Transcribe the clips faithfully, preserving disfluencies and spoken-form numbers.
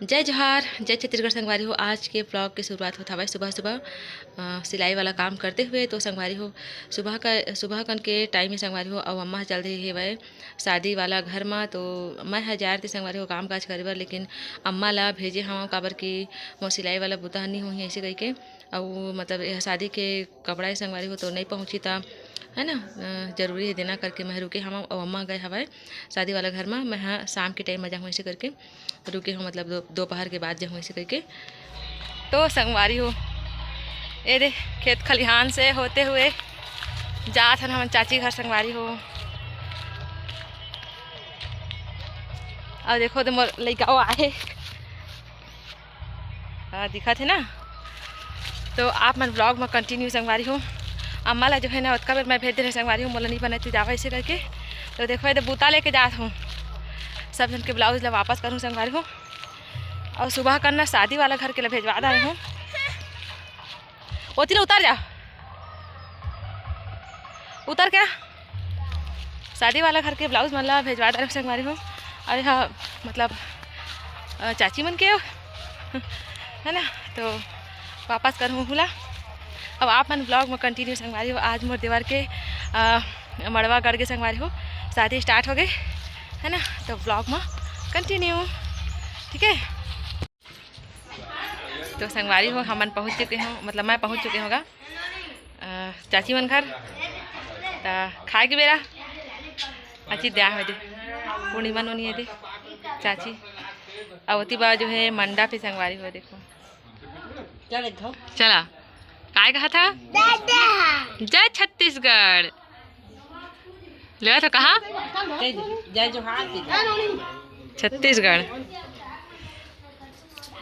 जय जोहार, जय छत्तीसगढ़ संगवारी हो। आज के ब्लॉग के शुरुआत होत हवय सुबह सुबह, अ, सिलाई वाला काम करते हुए। तो संगवारी हो, सुबह का, सुबह कन के टाइम हे संगवारी हो, अउ अम्मा चल दे हेवय शादी वाला घर मा। तो मैं ह जा रही संगवारी हो काम काज करे बर, लेकिन अम्मा ला भेजे हवं, काबर कि मोर सिलाई वाला बुता ह नी होही ऐसे कहिके। अउ मतलब यह शादी के कपड़ा हे संगवारी हो, तो नहीं पहुँची ता, है ना, अ, जरूरी है देना करके मैं रुके हवं। अउ अम्मा गए हवय शादी वाला घर मा, मैं ह शाम के टाइम में जाहूँ ऐसे करके रुके हूँ, मतलब दो-, दोपहर के बाद जाहूँ ऐसे करके। तो संगवारी हो, ये दे खेत खलिहान से होते हुए जात हन हमन चाची घर संगवारी हो। अउ देखो दे मोर लइका वो आहे, हाँ, दिखत हे ना। तो आप मन ब्लॉग में कंटिन्यू संगवारी हो। अम्मा ला जो है ना, ओतका बेर मैं भेज दे रहे संगवारी हो, मोला नहीं बने तू जावा ऐसे करके। तो देखो, ये दे बूता लेके जात हूँ, सब जन के ब्लाउज ला वापस करूँ संगवारी हो। अउ सुबह करना शादी वाला घर के ला भेजवा दे रहे हूँ। ओती ले उतर जा, उतर क्या? शादी वाला घर के ब्लाउज मन ला भेजवा दे रहे संगवारी हो। अरे हाँ, मतलब, अ, चाची मन के हो, है ना, तो वापस करहूँ हुला। अब आप मन ब्लॉग में कंटिन्यू संगवारी हो। आज मोर देवर के, अ, मड़वा गड़ के संगवारी हो, शादी स्टार्ट हो गई, है ना, तो ब्लॉग में कंटिन्यू, ठीक है। तो संगवारी हो, हमन पहुँच चुके हों, मतलब मैं पहुँच चुके हों गा, अ, चाची मन घर। त खाए के बेरा, अची द्या हो दे, पूर्णिमा नोनी है दे, चाची। अउ ओती बा जो है मंडप हे संगवारी हो, देखो। चला, काय कहा था? जय छत्तीसगढ़। लेवा तो कहा? जय जोहार। छत्तीसगढ़।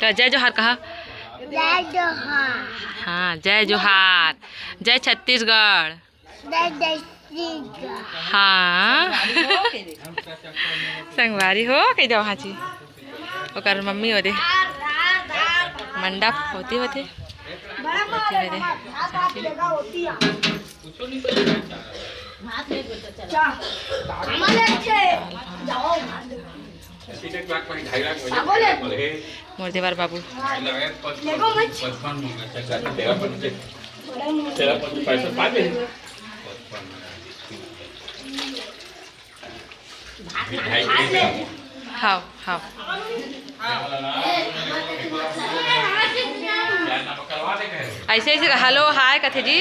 तो जय जोहार कहा। जय जोहार। हाँ, जय जोहार। जय छत्तीसगढ़। जय छत्तीसगढ़। हाँ। संगवारी हो कही दो हाँ जी। ओकर मम्मी हो दे। मंडप होती होती। होती हो दे। मोर देवर बाबू। हाव, हाव। ऐसे, ऐसे हेलो, हाय कथे जी।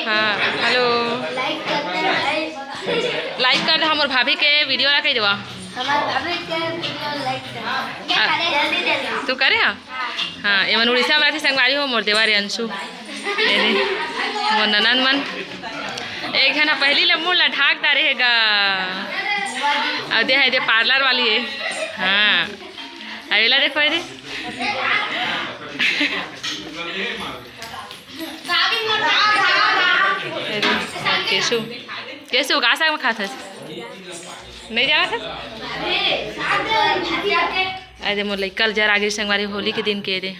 हाँ, हेलो। लाइक कर दे हमर भाभी के वीडियो ला कही देवा। तू करे हा? हाँ, एमन उड़ीसा में रहिथे संगवारी हो, मोर देवर हे अंशु। ए दे, मोर ननद मन। एक झन ह पहिली ले मुंह ला ढाक डारे हे गा। अउ दे हे, दे पार्लर वाली हे। हाँ। अउ एला देखो, ए दे। ए दे, केशु। केशु, का साग में खात हस? नहीं जाना था? अरे मोर लइका ल जर आगे संगवारी होली के दिन के दे।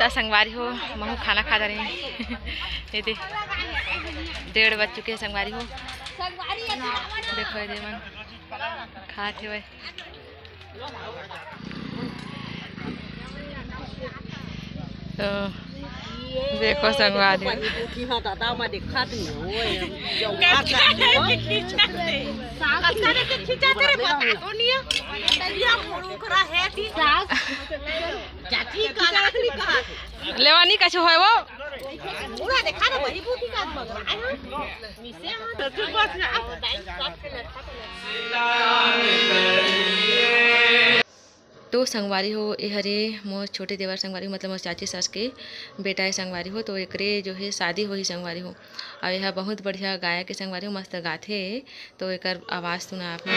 त संगवारी हो, महू खाना खा रही। ये दे, डेढ़ बज चुके हैं संगवारी हो। देखो ये दे मन खात हे। तो देखो संगवारी। हाँ, दादा, मैं देखा तो नहीं हूँ, ये जो कचका लेके खींचा थे। कचका लेके खींचा थे रे, पता तो नहीं है। तलिया मुड़ू करा है थी। जाती का लाख नहीं कहा। लेवा नहीं कछु होय वो। पूरा देखा ना, वही बूटी का मगर। आए हो? मिसे हाँ, तो तू बस ना। तो संगवारी हो, ए हरे मोर छोटे देवर संगवारी हो, मतलब मोर चाची सास के बेटा हे संगवारी हो। तो एकरे जो हे शादी होही संगवारी हो, अउ एहा बहुत बढ़िया गायक हे संगवारी हो, मस्त गाथे। तो एकर आवाज़ सुना आप मन।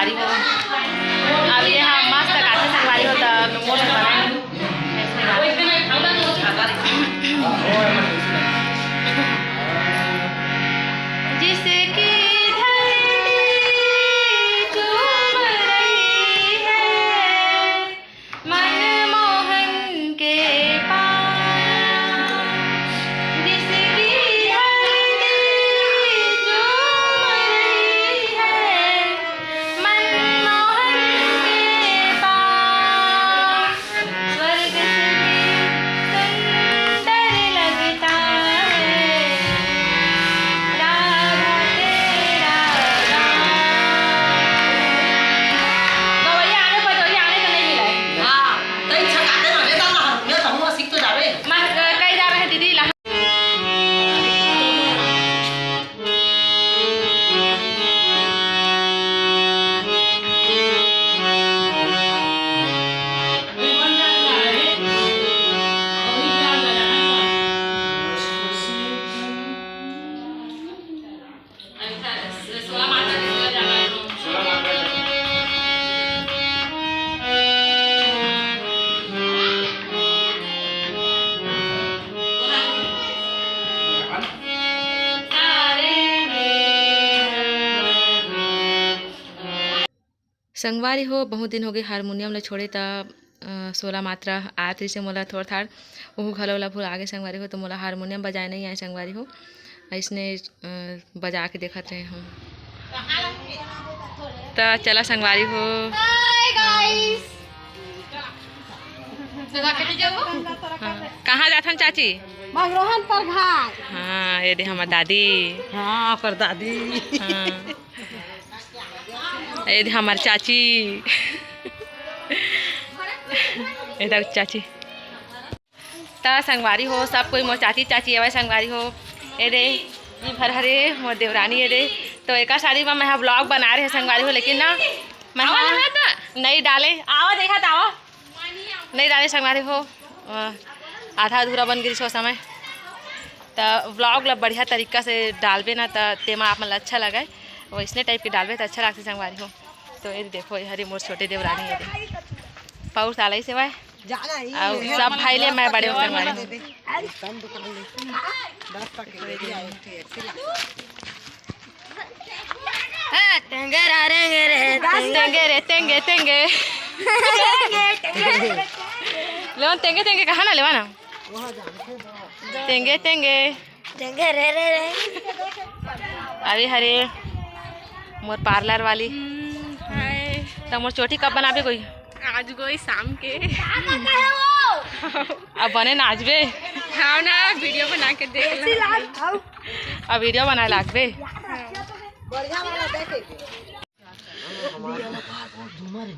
अब ये हम मस्त काटे संगवारी हो, त मोर से बनाए। जिसकी धरती चूम रही है मनमोहन के पास, जिसकी धरती चूम रही है मनमोहन के पास, स्वर्ग से भी सुंदर लगता है राधा तेरा गाँव। गवैया आने पर, गवैया आने तो नहीं मिला है। हाँ, तो इच्छा खाते रहो, ले जाओ ना, मैं तो हूँ, सीख तो जावे। मैं, अ, कई जा रहे हैं दीदी, ला- संगवारी हो, बहुत दिन हो गए हारमोनियम ल छोड़े, त, अ, सोला मात्रा आत रहिसे मोला थोड़ थाड़, ओहू घलो ला भुला गे संगवारी हो, त मोला हारमोनियम बजाए नहीं आए संगवारी हो, अइसने, अ, बजा के देखत रहे हम। त चला संगवारी हो। Hi guys। हाँ। कहाँ जाथन चाची? मंगरोहन पर घाट। हाँ, ये दे हमर दादी। हाँ, ओकर दादी। हाँ। ये दे हमर चाची। ये दे चाची। त संगवारी हो, सब कोई मोर चाची, चाची आवय संगवारी हो। ए दे, ई भर हरे मोर देवरानी, ए दे। तो एकर शादी म मैं ह vlog बना रहे संगवारी हो, लेकिन ना मैं ह नहीं डाले। आवा देखा त आवा। नहीं डाले संगवारी हो, अ, आधा अधूरा बन गिरिस ओ समय। त vlog ला बढ़िया तरीका से डालबे ना, त तेमा आप मन ला अच्छा लगे, वैसने type के डालबे त अच्छा लागथे संगवारी हो। तो ये देखो, ये हरे मोर छोटे देवरानी, ये दे। पौर साल ऐसे वाय। अउ सब भाई ले मैं बड़े हो संगवारी हो। हाँ, टेंगे रा रेंगे रे, टेंगे रे, टेंगे, टेंगे। लेवन टेंगे, टेंगे कहा ना लेवा ना। टेंगे, टेंगे। टेंगे रे, रे, रे। अरे हरे, मोर parlour वाली। हम्म, हाय। त मोर चोटी कब बनाबे कोई? आज कोई शाम के। अब बने ना आज बे। हाँ ना, video बना के देख लो। अब video बनाए लागबे।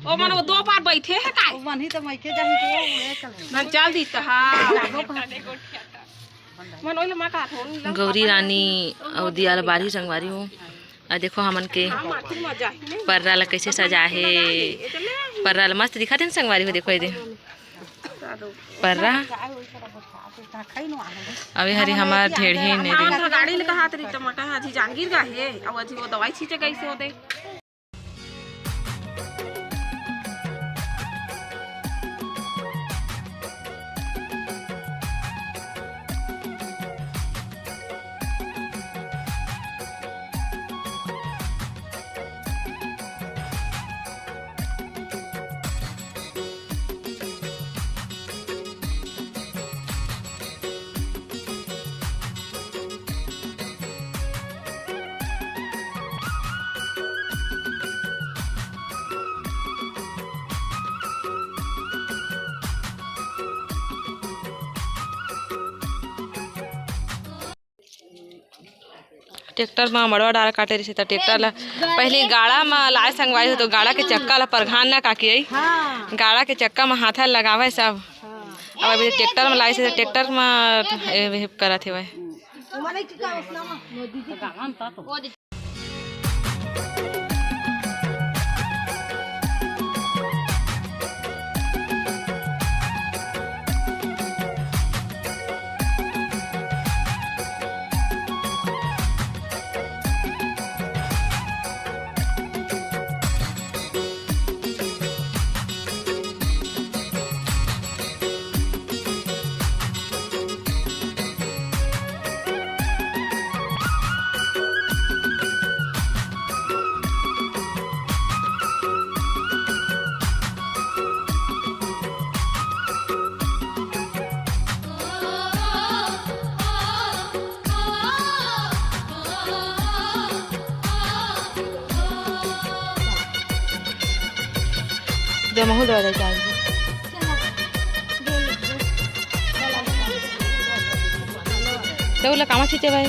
ओ मन वो दो बार बैठे है काय? ओ मन ही तो मैके जाही तो वो एक ले। मन चल दी तो हाँ। मन ओइला मा का थोन ला गौरी रानी अउ दियाला बारही संगवारी हो। आ देखो हमन के पर्रा ला कैसे सजा हे। पर्रा ला मस्त दिखत हे न संगवारी हो, देखो एदे पर्रा। अबे हरी हमार ढेढ़ी ने दे। गाड़ी ले कहात रही टमाटर अजी जान गिर गा हे, अब अजी वो दवाई छींचे कैसे होते। ट्रैक्टर म मड़वा डारा काटे रहिसे, त ट्रैक्टर ला पहिली गाड़ा म लाए संगवारी हो, तो गाड़ा के चक्का ला परघान ना काकी आई। हाँ। गाड़ा के चक्का म हाथा लगावे सब। हाँ। अब अभी ट्रैक्टर म लाए से, ट्रैक्टर म ए, ए, करत हेवय। जमा हो जाए जाए। तो बोला कामा चीचे भाई।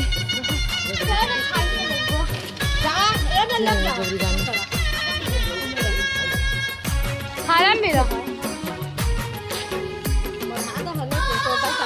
फार्म भी रहा।